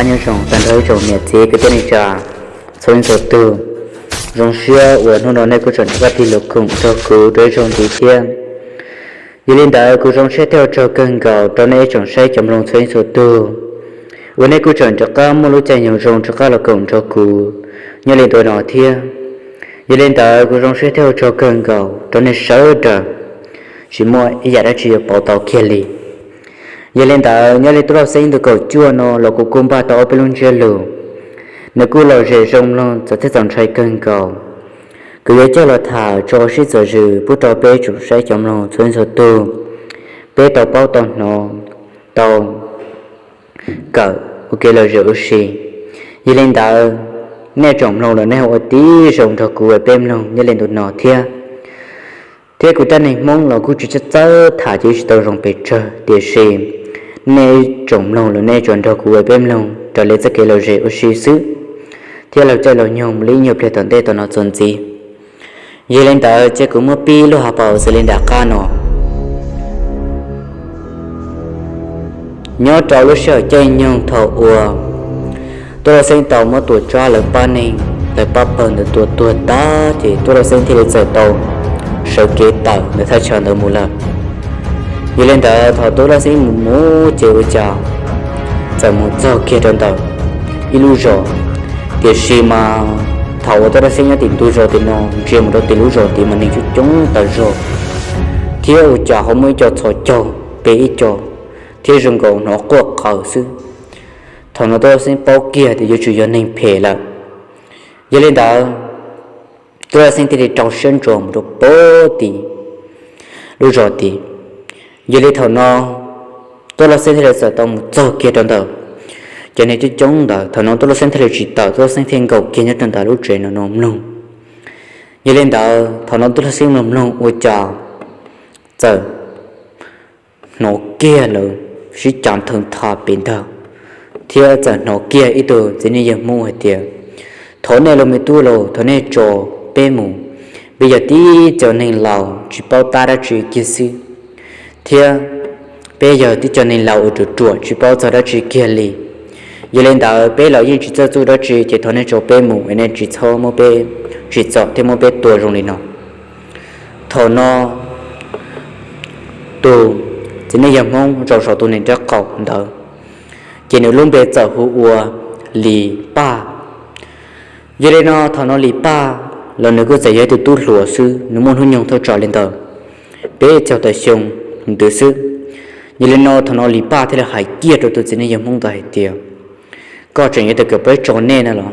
Nyob zoo tag nrho ib tsoom niam txiv kwv tij neej tsa txhua leej txhua tug, zoo siab uas hnub no nej kuj tseem rov qab tig los koom nrog kuv rau ib zaug ntxiv thiab. Yog li ntawd kuv zoo siab thiab ua tsaug kawg nkaus rau nej ib tsoom saib cov mloog txhua leej txhua tug uas nej kuj tseem rov qab muaj lub caij nyoog zoo rov qab los koom nrog kuv nyob li ntu no thiab. Yog li ntawd kuv zoo siab thiab ua tsaug kawg nkaus rau nej sawv daws, tsis muaj ib yam dab tsi yuav pauv tau kiag li. Yog li ntawd nyob li tub rau xeeb ntu kaum cuaj no los kuv kuj npaj tau ob peb lub ntsiab lus, nws kuj lom zem zoo mloog txawv thiab txaus ntshai kawg nkaus. Kuv yuav coj los tham tso sib txawm zws pub rau peb tsoom saib cov mloog txhua leej txhua tug, peb tau paub tau hnov, tau kawm ua kev lom zem ua si. Yog li ntawd, nej tsoom mloog los nej ho ua tib zoo nrog kuv ua peb mloog nyob li ntu no thiab. Thiab kuv rab neeg Hmoob los kuj tsis txawj txawj tham ces tsis tau zoo pes tsawg, tiam sis nej tsoom mloog los nej tsuas nrog kuv ua peb mloog raws li txoj kev lom zem ua si xwb, thiab laug caij laug nyoog li nyuag pliag tom ntej tom no txuas ntxiv. Yog li ntawd ces kuv muab pib lub hauv paus xws li nram qab no. Nyob rau lub sij hawm caij nyoog thaum uas tub rau xeeb tau muab tus tsab lawv pab neeg lawv pab pawg ntawd tua tuag tag ces tub rau xeeb thiaj li txawm tau sawv kev tawm ntawm thaj chaw ntawd mus lawm. Yog li ntawd thaum tub rau xeeb mus mus ces ua cas txawm mus txog kiag rau ntawm ib lub zos. Tiam sis mas thaum uas tub rau xeeb nyob tim ntug zos tim no ntsia mus rau tim lub zos tid mas neeg coob coob tas zog, thiab ua cas ho muaj ib co txhos caug pe ib co, thiab zoo nkaus hnov quaj qw xwb. Thaum no tub rau xeeb paub kiag tias yuav tsum yog neeg phem lawm. Yog li ntawd, tub rau xeeb thiaj li rau siab ntso mus rau pem tim lub zos tid. Yog li thaum no tub rau xeeb thiaj li txawm tau mus txog kiag rau ntawm cov neeg coob coob ntawd. Thaum no tub rau xeeb thiaj li tsis tawm, tub rau xeeb thiaj nkaum kiag nyob rau ntawm lub tsev no no mloog. Yog li ntawd thaum no tub rau xeeb mloog mloog ua cas txawm hnov kiag lawv sib cav nthawv ntha pem ntag, thiab txawm hnov kiag ib tug txiv neej yawg Hmoob hais tias, thov nej los me tub los thov nej tso peb mus, peb yog tib co neeg laus tsis paub tab dab tsi kiag xwb, thiab peb yog tib co neeg laus uas ruam ruam tsis paub txog dab tsi kiag li. Yog li ntawd peb los yeej tsis txawj txuj dab tsi ces thov nej tso peb mus es nej tsis txhob muab peb tsim txom thiab muab peb tua zoo li no. Thaum no tus txiv neej yawg Hmoob zaum saum tus neeg nraub qaum ntawd, ces nws lub npe txawm hu ua Lis Paj. Yog li no thaum no Lis Paj los nws kuj txawm yog ib tug tub hluas xwb, nws muaj hnub nyoog thaj tsam li ntawm peb caug tawm xyoo ntawd xwb. Yog li no thaum no Lis Paj thiaj li hais kiag rau tus txiv neej yawg Hmoob ntawd hais tias, koj tseem yuav tau kom peb tso nej no los?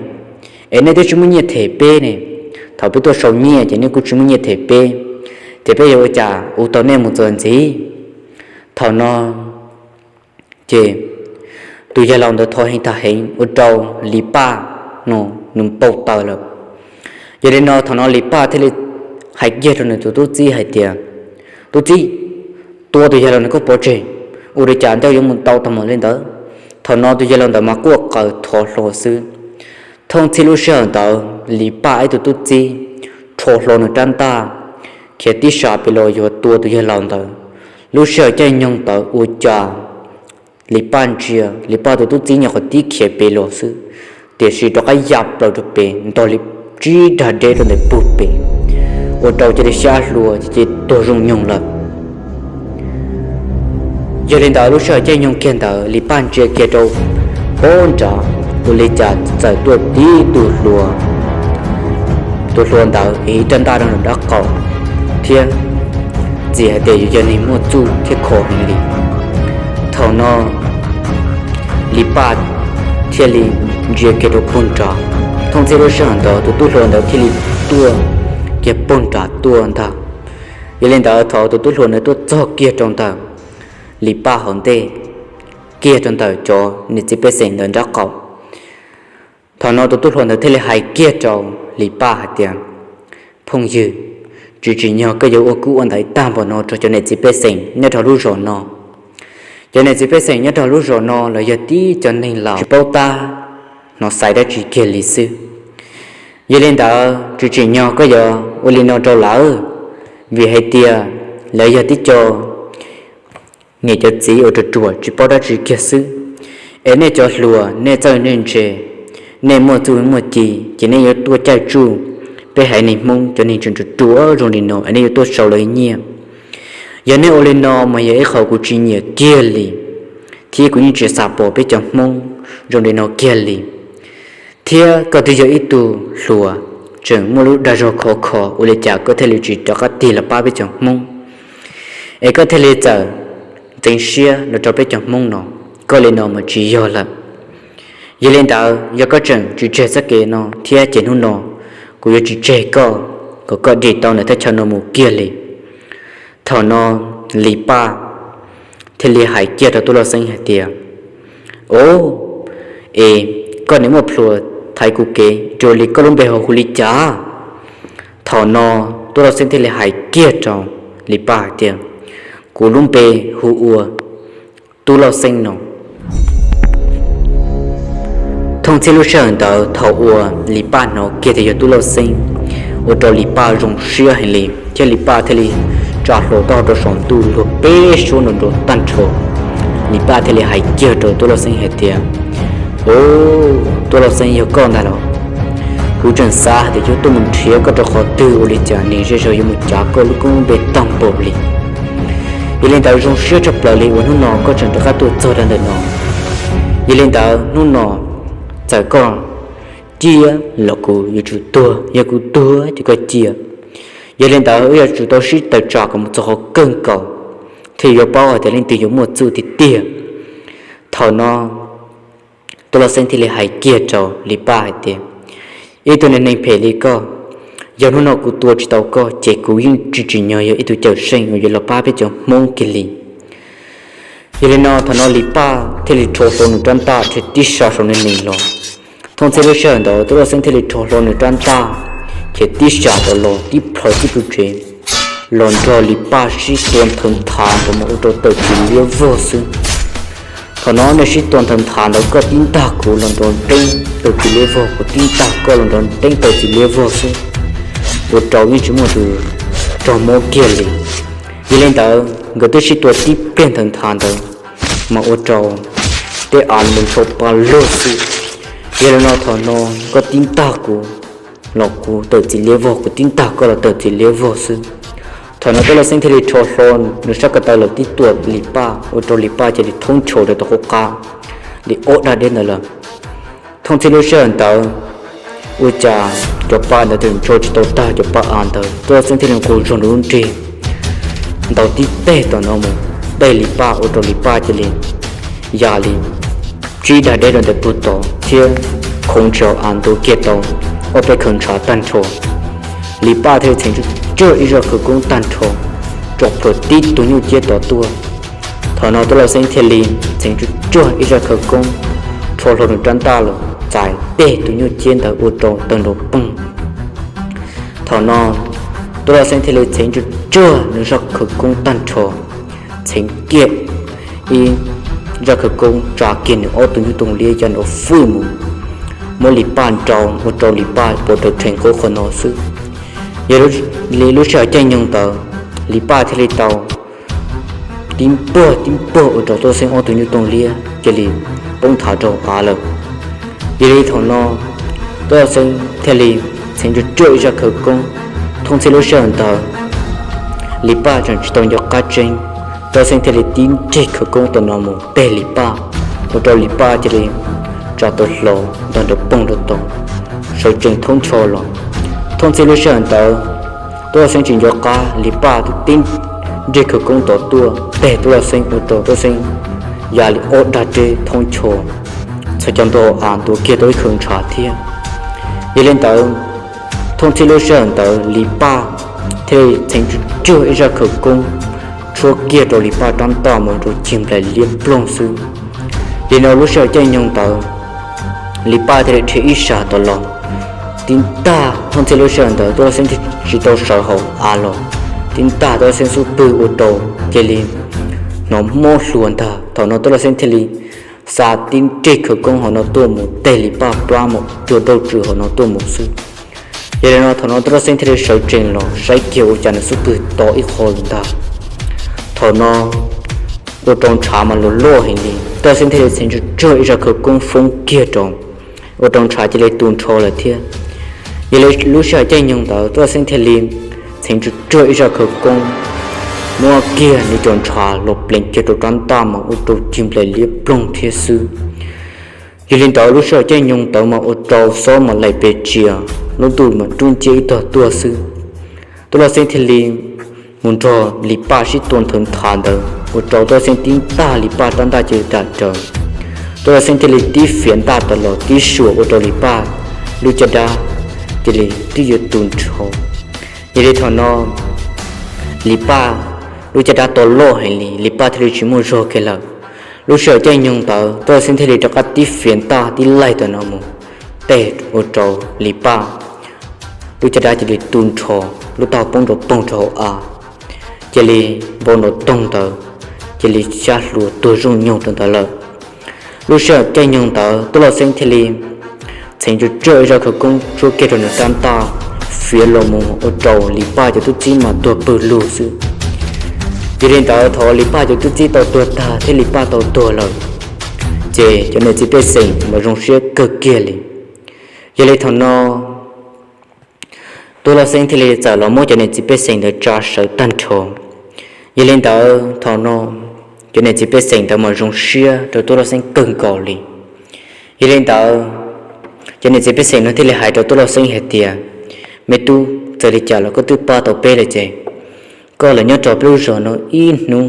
Es nej twb tsis muaj nyiaj them peb ne, thaum peb tuaj sau nyiaj ces nej kuj tsis muaj nyiaj them peb, ces peb yuav ua cas ua tau nej mus txuas ntxiv? Thaum no ces tus yawg laus ntawd thov heev tag heev ua rau Lis Paj no nws npau taws lawm. Yog li no thaum no Lis Paj thiaj li hais kiag rau nws tus tub txib hais tias, tub txib, tua tus yawg laus ntawd koj pov tseg, ua li cas ntawd yuav mus tau tag mus li ntawd. Thaum no tus yawg laus ntawd mas quaj qw thov hlo xwb. Thooj txhij lub sij hawm ntawd Lis Paj ib tug tub txib rho hlo nws rab ntaj khiav tib sab pem los yuav tua tus yawg laus ntawd. Lub sij hawm caij nyoog ntawd ua cas Lis Paj ntsia Lis Paj tus tub txib nyuam qhuav tib khiav pem los xwb, tiam sis rov qab ya plaws rau pem ntog li tsib dag deb rau ntawm pug pem, ua rau cia li xyab hlua ces tuag zoo nyoog lawm. Yog li ntawd lub sij hawm caij nyoog kiag ntawd Lis Paj ntsia kiag rau pem nrad, ua li cas txawm tuaj tib tug hluas. Tus hluas ntawd ev ib rab ntaj rau nram nraub qaum thiab txawm hais tias yus yog neeg muaj txuj thiab kho heev li. Thaum no Lis Paj thiaj li ntsia kiag rau pug nrad. Thooj txhij lub sij hawm ntawd tus tub hluas ntawd thiaj li tuaj kiag pug nrad tuaj ntag. Yog li ntawd thaum tus tub hluas ntawd tuaj txog kiag rau ntawm Lis Paj hauv ntej, kiag rau ntawm cov niam txiv pej xeem ntawd nraub qaum, thaum no tus tub hluas ntawd thiaj li hais kiag rau Lis Paj hais tias, phooj ywg, tsis tsim nyog koj yuav ua kub ua ntaiv tag npaum no rau cov niam txiv pej xeem nyob rau lub zos no. Cov niam txiv pej xeem nyob rau lub zos no lawv yog tib cov neeg laus tsis paub tab hnov xaiv dab tsi kiag li xwb. Yog li ntawd tsis tsim nyog koj yuav ua li no rau lawv, vim hais tias lawv yog tib co niam cov txiv uas ruam ruam tsis paub dab tsi kiag xwb. Es nej cov hluas, nej txawj nej ntse, nej muaj txuj muaj ci, ces nej yuav tuaj caij tsuj peb haiv neeg Hmoob cov neeg tseem ruam ruam zoo li no es nej yuav tuaj sau lawv nyiaj. Yog nej ua li no mas yog ib qho kuv tsis nyiam kiag li, thiab kuv yeej tsis xav pom peb cov Hmoob zoo li no kiag li. Thiab koj twb yog ib tug hluas tseem muaj lub dag zog khov kho, ua li cas koj thiaj li tsis rov qab tig los pab peb cov Hmoob, es koj thiaj li txawm ntxeev siab los rau peb cov Hmoob no? Koj li no mas tsis yog lawm. Yog li ntawd, yog koj tseem tsis tseg txoj kev no thiab ces hnub no kuv yuav tsis tseg koj, kom koj dim tau ntawm thaj chaw no mus kiag li. Thaum no Lis Paj thiaj li hais kiag rau Tub Lauj Xeeb hais tias, Au, es koj niam muaj plhus thaiv kuv kev, ua li koj lub npe hu hu li cas? Thaum no Tub Lauj Xeeb thiaj li hais kiag rau Lis Paj hais tias, Kuv lub npe hu ua Tub Lauj Xeeb no. Thooj txhij lub sij hawm ntawd thaum uas Lis Paj hnov kiag tias yog Tub Lauj Xeeb, ua rau Lis Paj zoo siab heev li, thiab Lis Paj thiaj li tsa hlo taub hau rau saum ntuj luag peb suab nrov nrov tag nrho. Lis Paj thiaj li hais kiag rau Tub Lauj Xeeb hais tias, Au, Tub Lauj Xeeb, yog koj ntag los? Kuv tseem xav hais tias yuav tuaj mus nrhiav koj rau qhov twg, ua li cas neeg zej zog yuav mus cav koj lub koob lub npe tag npaum li. Yog li ntawd zoo siab tshaj plaws li uas hnub no koj tseem rov qab tuaj txog rau ntawm no. Yog li ntawd hnub no txawm koj ciaj los kuv yuav tsum tuag, yog kuv tuag ces koj ciaj. Yog li ntawd wb yuav tsum tau sib tawm tsam kom mus txog qhov kawg nkaus, thiaj yuav paub hais tias leej twg yuav muaj txuj tiag tiag. Thaum no Tub Lauj Xeeb thiaj li hais kiag rau Lis Paj hais tias, Ib tug neeg neeg phem li koj, yog hnub no kuv tua tsis tau koj ces kuv yeej tsis tsim nyog yog ib tug cawm seej uas yuav los pab peb cov Hmoob kiag li. Yog li no thaum no Lis Paj thiaj li rho hlo nws rab ntaj khiav tib sab saum nws nees los. Thooj txhij lub sij hawm ntawd Tub Lauj Xeeb thiaj li rho hlo nws rab ntaj khiav tib sab rov los tib plhaw tib pw tsev, los nrog Lis Paj sib tua nthawv nthav ntawd mas ua rau tawm txiv liab vog xwb. Thaum no nej sib tua nthawv nthav ntawd koj tib ntag kuv los nrov nteeb tawm txiv liab vog, kuv tib ntag koj los nrov nteeb tawm txiv liab vog xwb, ua rau yeej tsis muaj tus raug mob kiag li. Yog li ntawd nkawd twb sib tua tib pliag nthawv nthav ntawd mas ua rau tej av ntawd ntshau pa lug xwb. Yog li no thaum no koj tib ntag kuv los kuv tawm txiv liab vog, kuv tib ntag koj los tawm txiv liab vog xwb. Thaum no Tub Lauj Xeeb thiaj li rho hlo nws sab ko taw los tib tua Lis Paj, ua rau Lis Paj cia li thoob ncho rau tom qub qab li ob dag deb ntawd lawm. Thooj txhij lub sij hawm ntawd ua cas cov pa ntawd tseem ntshau tsis tau tag cov pa av ntawd, Tub Lauj Xeeb thiaj li nqus zog nws lub nrig ntaus tib teg tom no mus tej Lis Paj, ua rau Lis Paj cia li ya li tsib dag deb rau ntawm puag tod thiab khoov ntshav av ntuav kiag tau ob peb khaws ntshav tag nrho. Lis Paj thiaj li txheev tsuj tsuag ib zaj khawv koob tag nrho, tso plhuav tib tug nyuj ciab tod tuaj. Thaum no Tub Lauj Xeeb thiaj li txheev tsuj tsuag ib zaj khawv koob, rho hlo nws rab ntaj los txais tej tus nyuj ciab ntawd ua rau tawg nrov poog. Thaum no Tub Lauj Xeeb thiaj li txheev tsuj tsuag nws zaj khawv koob tag nrho, txheev kiag ib zaj khawv koob tsa kiag nws ob tug nyuj toog liab ya nrov fwj mus, muab Lis Paj nrau ua rau Lis Paj pov raws rhees qub qhov no xwb. Yog li lub sij hawm caij nyoog ntawd Lis Paj thiaj li tau tib npuaj tib npuaj ua rau Tub Lauj Xeeb ob tug nyuj toog liab cia li poob nthav rau av lawm. Yog li thaum no Tub Lauj Xeeb thiaj li txheev tsuj tsuag ib zaj khawv koob. Thooj txhij lub sij hawm ntawd Lis Paj tseem tsis tau nco qab tseeb, Tub Lauj Xeeb thiaj li tib nrig khawv koob tom no mus teg Lis Paj, ua rau Lis Paj cia li tsa taw hlo ntog nrov poog rau tod, sawv tsees thoob ncho los. Thooj txhij lub sij hawm ntawd Tub Lauj Xeeb tsis nco qab, Lis Paj twb tib nrig khawv koob tom tuaj teg Tub Lauj Xeeb ua rau Tub Lauj Xeeb ya li ob dag deb thoob ncho, txhais cov nto av ntuav kiag tau ib khaws ntshav thiab. Yog li ntawd thooj txhij lub sij hawm ntawd Lis Paj thiaj li txheev tsuj tsuag ib zaj khawv koob tshuab kiag rau Lis Paj rab ntaj mus rau cig nplaim liab ploog xwb. Yog li no lub sij hawm caij nyoog ntawd Lis Paj thiaj li dhia ib sab tom los, tib ntag thooj txhij lub sij hawm ntawd Tub Lauj Xeeb thiaj tsis tau sawv hauv av los, tib ntag Tub Lauj Xeeb xub pwg ua rau cia li hnov mob hluas ntag. Thaum no Tub Lauj Xeeb thiaj li xa tib nrig khawv koob hauv no tuaj mus teg Lis Paj plab mus cuag dauj tswm hauv no tuaj mus xwb. Yog li no thaum no Tub Lauj Xeeb thiaj li sawv tsees los saib kiag ua cas nws xub pwg to ib qho lawm ntag. Thaum no ua rau ntshav mas luag loj heev li. Tub Laj Xeeb thiaj li txheev tsuag tsuag ib zaj khawv koob foob kiag rau, ua rau ntshav cia li tu nrho lawm thiab. Yog li lub sij hawm caij nyoog ntawd Tub Laj Xeeb thiaj li txheev tsuag tsuag ib zaj khawv koob, muab kiag nws cov ntshav los pleev kiag rau rab ntaj mas ua rau cig nplaim liab ploog thiab xwb. Yog li ntawd lub sij hawm caij nyoog ntawd mas ua rau xob mas laim pes tsias, lub ntuj mas dub nciab ib tog tuaj xwb. Tub Laj Xeeb thiaj li mus nrog Lis Paj sib tua nthawv nthav ntawd ua rau Tub Laj Xeeb tib ntaj Lis Paj rab ntaj cia li dam rawv. Tub Laj Xeeb thiaj li tib fiav ntaj tawm los tib suam ua rau Lis Paj lub caj dab cia li twb yuav tu nrho. Yog li thaum no Lis Paj lub caj dab tau loj heev li, Lis Paj thiaj li tsis muaj zog kiag lawm. Lub sij hawm caij nyoog ntawd Tub Laj Xeeb thiaj li rov qab tib fiav ntaj tib laig tawm no mus tej ua rau Lis Paj lub caj dab cia li tu nrho, lub taub hau poob nrov toog rau hauv av, cia li npau nrov toog ntawd, cia li xyab hluas tuag zooj nyoog rau ntawd lawm. Lub sij hawm caij nyoog ntawd Tub Laj Xeeb thiaj li txheev tsuag tsuag ib zaj khawv koob tshuab kiag rau nws rab ntaj, fiav los mus ua rau Lis Paj cov tub txib mas tuag pawg lug xwb. Yog li ntawd thaum Lis Paj cov tub txib tau tuag tag thiab Lis Paj tau tuag lawm, ces cov niam txiv pej xeem mas zoo siab kawg kiag li. Yog li thaum no Tub Laj Xeeb thiaj li txawm los muab cov niam txiv pej xeem ntawd tsa sawv tag nrho. Yog li ntawd thaum no cov niam txiv pej xeem ntawd mas zoo siab rau Tub Laj Xeeb kawg nkaus li. Yog li ntawd cov niam txiv pej xeem no thiaj li hais rau Tub Laj Xeeb hais tias, me tub, txawm li cas los koj twb pab tau peb lawm ces koj los nyob rau peb lub zos no ib hnub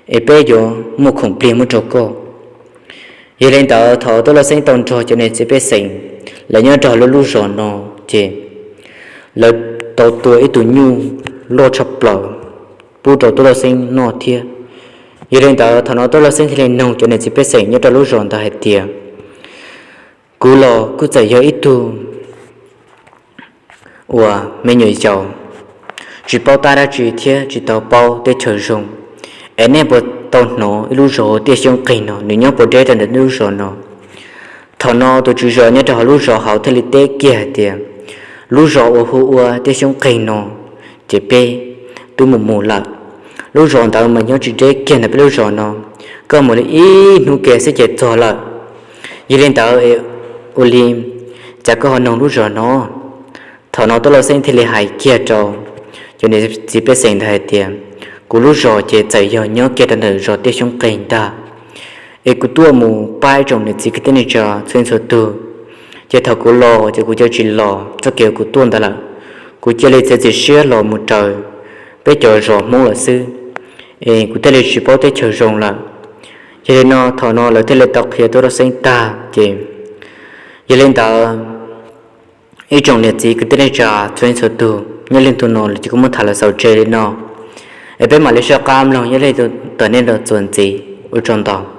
es peb yuav muaj khoom pliag muab rau koj. Yog li ntawd thaum Tub Laj Xeeb tau nrog cov niam txiv pej xeem lawv nyob rau lub lub zos no ces lawv tau tua ib tug nyuj loj tshaj plaws pub rau Tub Laj Xeeb noj thiab. Yog li ntawd thaum no Tub Laj Xeeb thiaj li nug cov niam txiv pej xeem nyob rau lub zos ntawd hais tias, kuv los kuj txawm yog ib tug uas me nyuam yaus tsis paub tab dab tsi thiab tsis tau paub teb chaws zoo, es nej puas tau hnov ib lub zos hu Tiaj Xyoob Qeeg no, nws nyob puas deb rau ntawm nej lub zos no? Thaum no tus tswv zos nyob rau hauv lub zos hauv thiaj li teb kiag hais tias, lub zos uas hu ua Tiaj Xyoob Qeeg no ces peb twb mus mus lawm. Lub zos ntawd mas nyob tsis deb kiag ntawm peb lub zos no, koj mus li ib hnub kiag xwb ces txog lawm. Yog li ntawd ua li cas koj ho nug lub zos no? Thaum no Tub Laj Xeeb thiaj li hais kiag rau cov niam txiv pej xeem ntawd hais tias, kuv lub zos ces txawm yog nyob kiag rau ntawm zos Tiaj Xyoob Qeeg ntag, es kuv tuaj mus pab ib tsoom niam txiv kwv tij neej tsa txhua txhua tug, ces thaum kuv los ces kuv cia tsis los txoj kev kuv tuaj ntawd lawm, kuv cia li txiav txim siab los mus raws peb cov zos Hmoob lawm xwb, es kuv thiaj li tsis paub teb chaws zoo lawm. Yog li no thaum no lawv thiaj li tau qhia Tub Laj Xeeb tag ces, yog li ntawd ib tsoom niam txiv kwv tij neej tsa txhua leej txhua tug, nyob li ntu no lawv ces kuj muab tham los xaus tseg li no, es peb mam li sib qab mloog nyob li tom ntej no txuas ntxiv, ua tsaug ntau.